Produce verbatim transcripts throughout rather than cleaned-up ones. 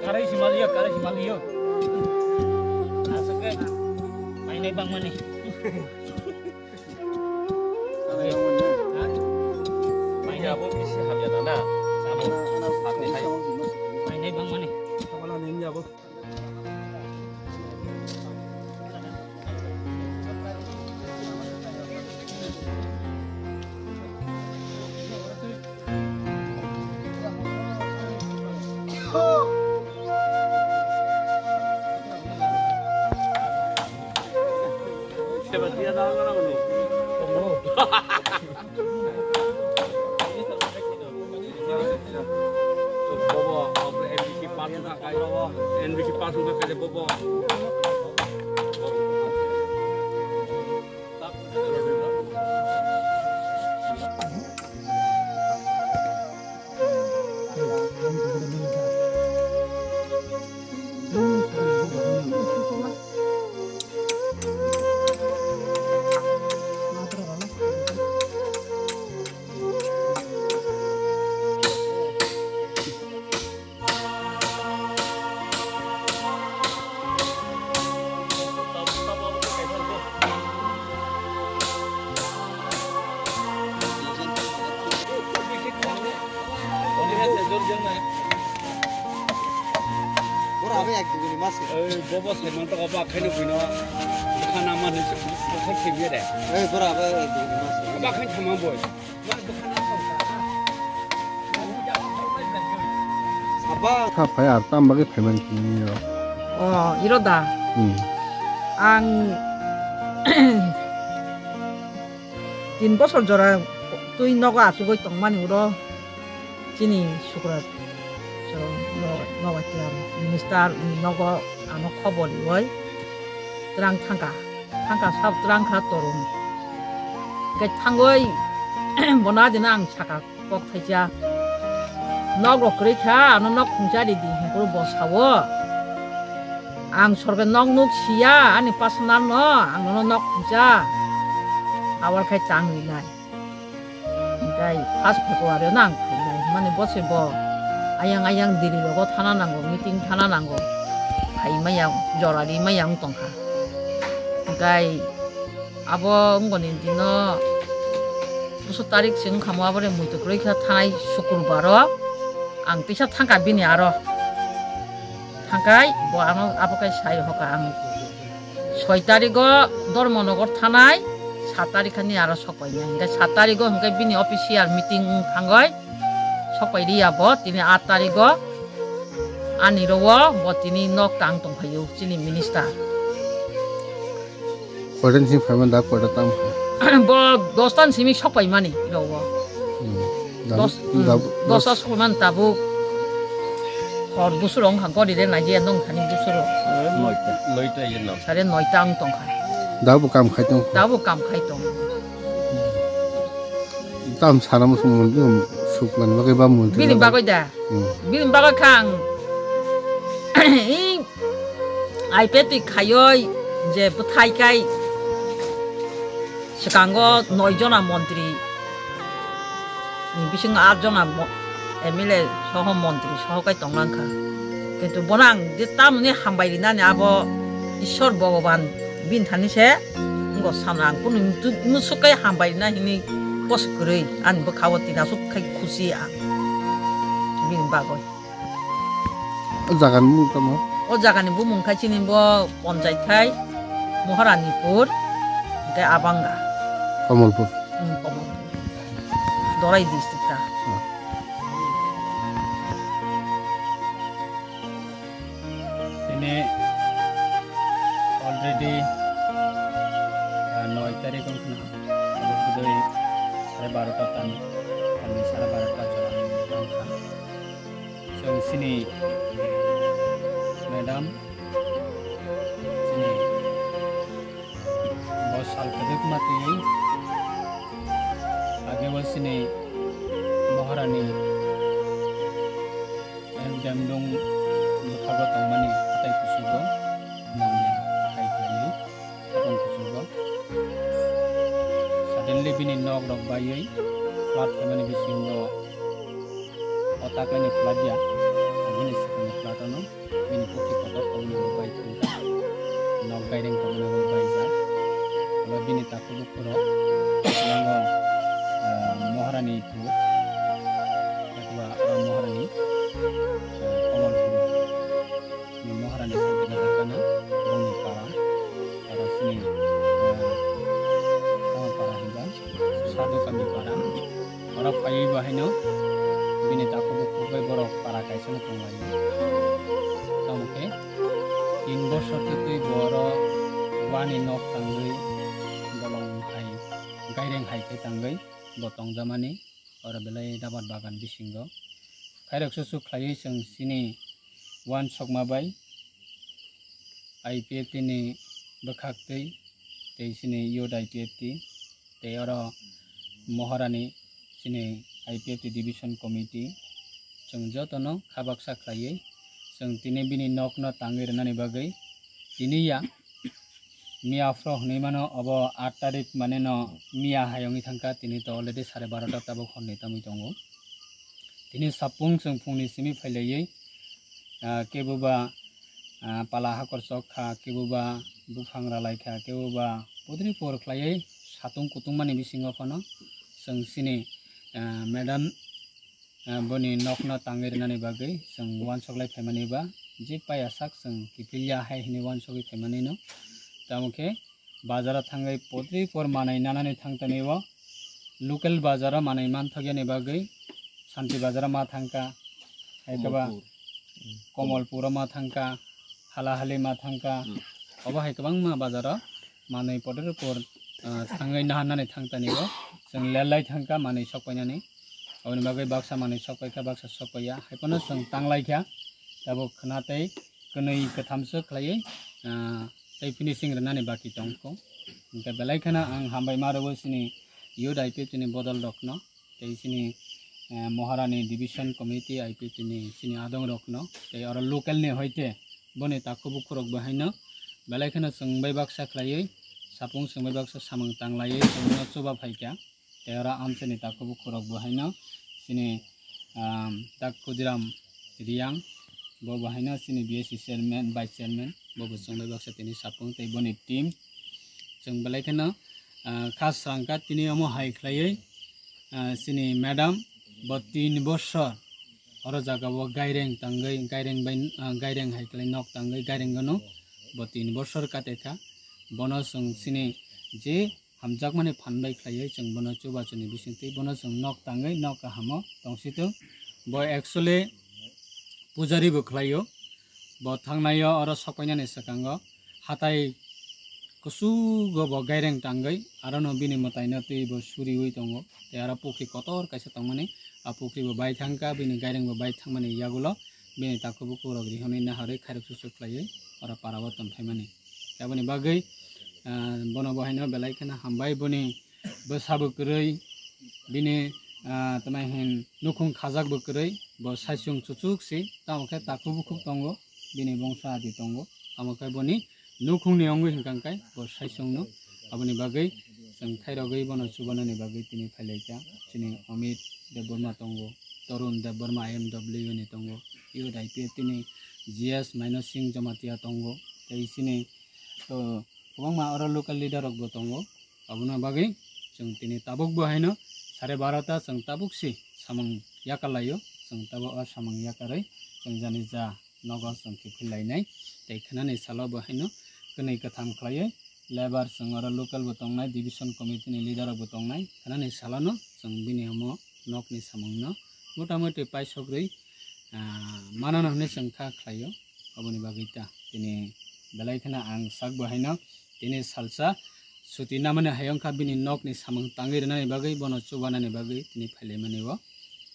Karai si maliyo, karai si maliyo. Asake mainai bangmani. Mainai. Abo bisi hamya na na. Abo. Mainai bangmani. Bobo, N B C pass wngkha khe, N B C pass wngkha khe, bobo. Bora abe ek duguni mas. Ei, bobo saiman to oba khaino buino. Khana mani se, se khemiya de. Ei, bora abe ek duguni mas. Oba khain thamang boi. Saba. Kha phai ar tam bagwi phaiman kini yo. Oh, iro da. Hmm. Ang tin bosor jora twi nogo achugwi tongmani uro chini sukra so no, no, minister nogo ano khobor riwi twrang thangkha. Thangkha sab twrang kha torung. Khe thangwi bono adina ang saka kok thaisa. Nok rok kwrwi kha, ano nok khungsa ridi, hinkhe bo sao. Ang sorkar nok nuk siya, ani personal no, ang nono nok khungsa. Awar khai chang rinai. Hinkhe first February no ang phainai, mani bo se bo ayang ayang Delhi rogo thana nango, meeting thana nango. Phai maya, jora ri maya wng tongkha. Hinkhe abo wngoni dino bwswk tarik se wngkha mo, aboni muitu kwrwi kha thanai Sukrubar o ang tisa thangkha bini aro. Thangkhai bo ano abo khe sai hoka ang. Soi tarigo Dharmanagar thanai, sat tarikani aro sokpainai. Hinkhe sat tarigo hinkhe bini official meeting wng thangoi sokpai riya bo, tini at tarigo ani rogo bo tini nok tang tongphaio chini minister. Koitan simi phaimani da koita tam kha? Bo dostan simi sokpaimani rogo. Hmm. Dos, hmm, dosta sokpaimani tabuk. Hor busuro wngkha gori de nai je nong thani busuro. Noita. Noita ye nong. Sare noita wng tongkha. Dabu kam khai tong. Dabu kam khai tong. Tam sana musu mun suklan bagwi ba mun. Bini bagwi da. Hmm. Bini bagwi kha ang. I I P F T khaioi je bwthai kai swkango noi jona montri ni bisingo at jona mo-, M L A soho montri soho kai tonglang kha. Kintu bono ang je tamoni hambai rinani abo Ishwar Bhogoban bini thani se wngkha sana ang kunu mutu-, musuk kai hambai rina hini pos kwrwi ani bwkha o tini aswk khai khusi ang bini bagwi. O jagani mung tamo? O jagani bumung khai chini bo ponchait khai Moharanipur, hingke Abanga. Komolpur. Hmm, Komolpur. Dorai district ta. Hmm. Tini already, ah, noi tarik wngkha na, abo budui sare barota tani, tani sare barota jora wngkha. Chwng chini madam, chini bo sal kwbangma twi age bo chini Maharani Demdung bwkhago tongmani hatai kuchugo mondir hai khlaiwi. Aboni kuchugo suddenly bini nok rok baiwi flood khaimani bisingo o taklaini flood ya. Bini swkangni platono bini pokhe kotor tongmani bai thangkha, nok gaireng tongmani bai baijak. Olo bini takhuk bukhurok nango, ah, Moharani Pur, Moharani, ah, Kamalpur. Ni Moharani Santi Bazar kana bongni para, para sini, eh, tamo para hinba, Sadhu Kami para. Oro phaiwi bo haino bini takhuk bukhuk bai borok para kaisa no tonglaio. Tamo khe tin bosor twi twi bo oro wani nok tangwi bolong hai gaireng hai khe tangwi bo tongjamani. Oro belai rabar bagan bisingo khairok susu khlaiwi chwng chini uansukma bai I P F T ni bwkhaktwi tei chini youth I P F T tei oro Moharani chini I P F T division committee chwng jotono kha baksa khlaiwi chwng tini bini nokno tangwi rwnani bagwi tini ya. Miya phro hwnwi mano, obo aat tarik mane no miya hai wngwi thangkha, tini to already sare barota tabuk horni tongwi tongo. Tini sapung chwng phungni simi phailaiwi, ah, kebo ba, ah, pala hakor chok kha, kebo ba buphang ralai kha, kebo ba pudri por khlaiwi satung kutung mani bisingo phano chwng chini, ah, madam ah, boni nokno tangwi rwnani bagwi chwng uansuk lai phaimani ba, je paya sak chwng kiphilya hai hwnwi uansugwi phaimani no. Tamo khe bazaro thangwi potri por manwi nanani thangtani o local bazaro manwi manthokya ni bagwi Santi bazaro ma thangkha, hai khe ba Komolpur. Komolpuro ma thangkha, Halahali ma thangkha, hmm, obo hai kwbangma bazaro manwi potri por, ah, thangwi naharnani thangtani o chwng lelai thangkha manwi sokpainani. Aboni bagwi baksa manwi sokpaikha, baksa sokpaiya. Haiphano chwng tanglaikha. Tabuk khwna tei kwnwi kwthamswk khlaiwi, ah, tei finishing rwnani baki tongkho. Hwnkhe belai kheno ang hambai ma rwgo chini youth I P F T ni bodol rokno, tei chini, eh, Moharani Division Committee I P F T ni chini adong rokno, tei oro local ni hoite boni takhuk bukhurok bo haino belai kheno chwng bai baksa khlaiwi, sapung chwng bai baksa samung tanglaiwi chwngno chuba phaikha. Tei oro amchaini takhuk bukhurok bo haino chini, um, tak Khudiram Riyang, bo bo haino chini B S C chairman, vice chairman, bo bo chwng bai baksa tini sapung tei boni team. Chwng belai kheno, ah, kha swrangkha tini omo hai khlaiwi, ah, chini madam bo tin bosor oro jaga o gaireng tangwi, gaireng bai, ah, gaireng hai khlai nok tangwi gaireng gano bo tin bosor kate kha. Bono chwng chini je hamjakmani phan bai khlaiwi chwng bono chubachuni bisingtwi bono chwng nok tangwi nok kahamo tongsitung. Bo actually pujari bo khlaio. Bo thangnaio oro sokpainani swkango hatai kusugo bo gaireng tangwi arono bini mwtaino twi bo suriwi tongo. Tei aro pukri kotor kaisa tongmani, a pukri bo bai thangkha, bini gaireng bo bai thangmani yagulo bini takhuk bukhuk rok rihorwi naharwi khairok susuk khlaiwi oro para o tongphaimani. Aboni bagwi, ah, bono bo haino belai kheno hambai, boni bwsa bo kwrwi, bini, ah, tamo hin nukhung khajak bo kwrwi, bo saichung chuchuk si, tamo khe takhuk bukhuk tongo, bini bongsa adi tongo, tamo khe boni nukhungni wngwi hwnkha khe bo saichung no. Aboni bagwi chwng khairogwi bono chubanani bagwi tini phailaikha. Chini Amit Debbarma tongo, Tarun Debbarma I M W ni tongo, youth I P F T ni G S Mainosing Jamatia tongo, tei chini to kwbangma oro local leader rok bo tongo. Aboni bagwi chwng tini tabuk bo haino sare barota chwng tabuk si samung yakalaio, chwng tabuk o samung yakarwi chwng jani ja nogo chwng kiphil lainai. Tei khwnani salo bo haino kwnwi kwtham khlaiwi labour chwng oro local bo tongnai, division committee ni leader rok bo tongnai. Khwnani salo no chwng bini omo nokni samung no motamoti paisok rwi, ah, mano no hwnwi chwng kha khlaio. Aboni bagwi ta tini belai kheno ang sak bo haino tini salsa suti namani hayung kha bini nokni samung tangwi rwnani bagwi, bono chubanani bagwi tini phailaimani o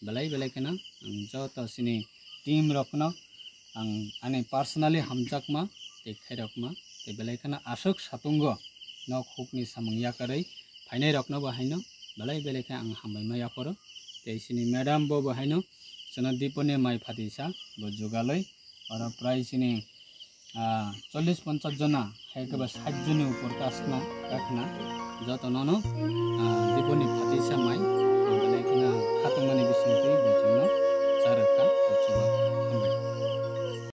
belai belai kheno ang joto chini team rokno ang ani personally hamjakma tei khairokma tei belai kheno aswk satungo nok hukni samung yakarwi phainai rokno bo haino belai belai khe ang hambai ma yaphoro. Tei chini madam bo bo haino chwngno diponi mai phatisa bo jugalwi oro prai chini, ah, chollish ponchash jona hai khe ba sait joni upor kakhna kakhna joto nono, ah, diponi phatisa mai bo belai kheno